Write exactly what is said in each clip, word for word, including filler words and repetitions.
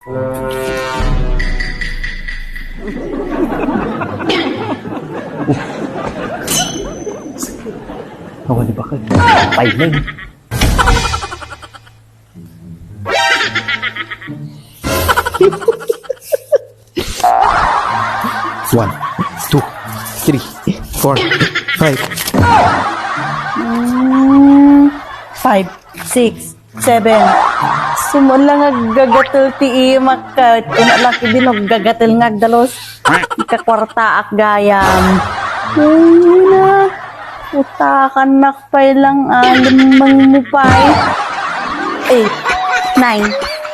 Awan ni bakal. Timing. One, two, three, four, five. Mm, five, six, seven. Sumala nga gagatel ti imak ket kuna lang idi no gagatel nga agdalus. Ikakwartaak gayam. Ay na. Utakannak pay lang, ah, lemmeng mo pay. Eight, nine,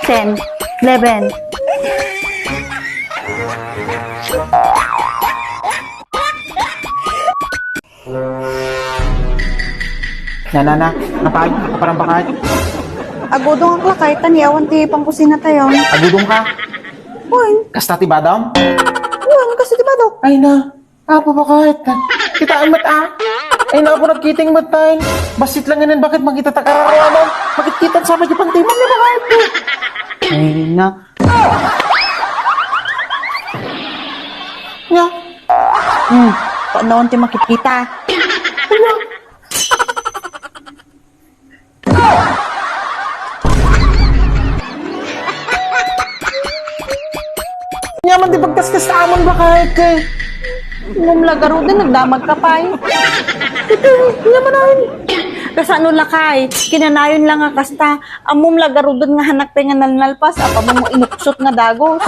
ten, eleven. Na, na, na. Napay, kaparang bakay. Agudong ak lakay, ta ni awan ti pangkusina tayo. Agudong ka? Wen. Kasta ti badam? Wen, kasta ti badok. Ay na. Apo, bakit? Kitaan met, ah. Ay na, apo, nagkiting met tayo. Basit lang ngayon, bakit makita ta kararaman? Bakit kita sa mga pantiman niya, bakit? Ay na. Nya. Hmm, paano ti makikita? Nyaman ti pagkaskas ta amon, bakit? Ngumla garuden, nagdamag ka pay. Ito, nyaman ay. Kasano lakay? Kinanayon lang nga kasta. Ammom la garuden nga hanak pay nga nalnalpas, apay mo inuksot nga dagos.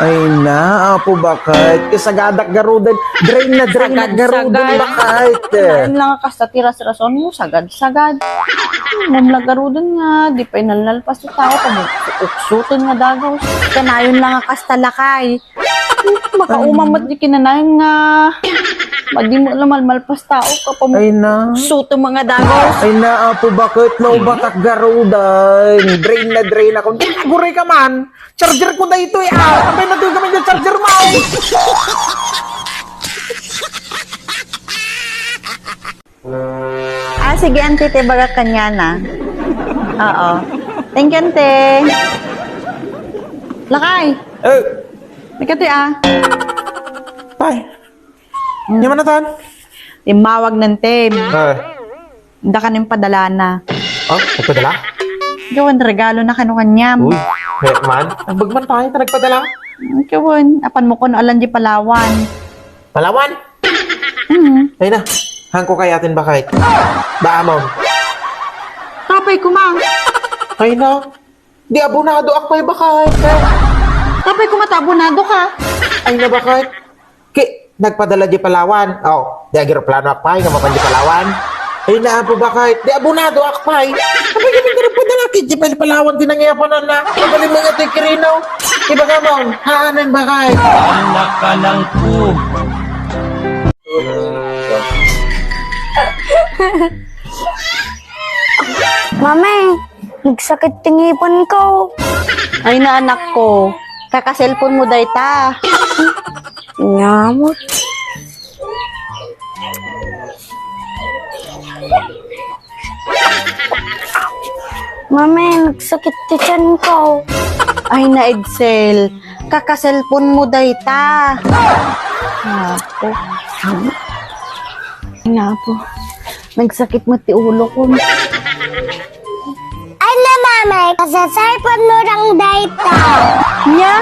Ay na, apo, bakit? Kasagadak garuden. Drain na drain na garuden, bakit? Kinanayon lang nga kasta ti rasrason mo, sagad-sagad. Ammom la garuden nga, di pay nalnalpas ti tao, apay mo uksoten nga dagos. Kanayon lang nga kasta lakay. Makauma met di kinanayon nga madi mo la malmalpas tao, apay mo Ay na. Suto mga dagos. Ay na, apo, bakit? Naubatak garuden. Drain na drain ako. Di, aguray ka man. Charger ko daytoy, ah. Apay na tuyo kami yung charger mo. Ah, sige, ante, te, baga kanya na. Oo. Thank you, ante. Lakay. Eh. Ikaw, te, ah. Ay. Hmm. Di man natan? Timawag ng Tim. Ah. Daka ning padalana. Oh, nagpadala? Gawin regalo na kano kanyam. Uy, kaya man. Ang bagman tayo na nagpadala? Gawin, apan mo kuno alam di Palawan. Palawan? Hmm. Ay na, hangko kayatin bakit? Baamon. Tapay kuma. Ay na, di abonado ak pay bakit? Tapay kuma ta abonado ka. Ay na bakit? Ki, nagpadala di Palawan. Oh, di agiroplano ak pay nga mapan di Palawan. Ay na, apo, bakit? Di abonado ak pay. Apay kami nga nagpadala, ki, di pay Palawan, tinangiapanan na. Pagaling mga ti kirino. Ibaga mo, haanan bakit? Anak ka ng pu. Mami, nagsakit ti ngipen ko. Ay na, anak ko, kakaselpon mo dayta. Nyamot. Mami, nagsakit ti tiyan ko. Ay na, Edsel, kakaselpon mo dayta. Apo. Ay na, apo. Nagsakit mo ti ulo ko. Ay na, Mami, kasaselpon mo lang dayta. Nya?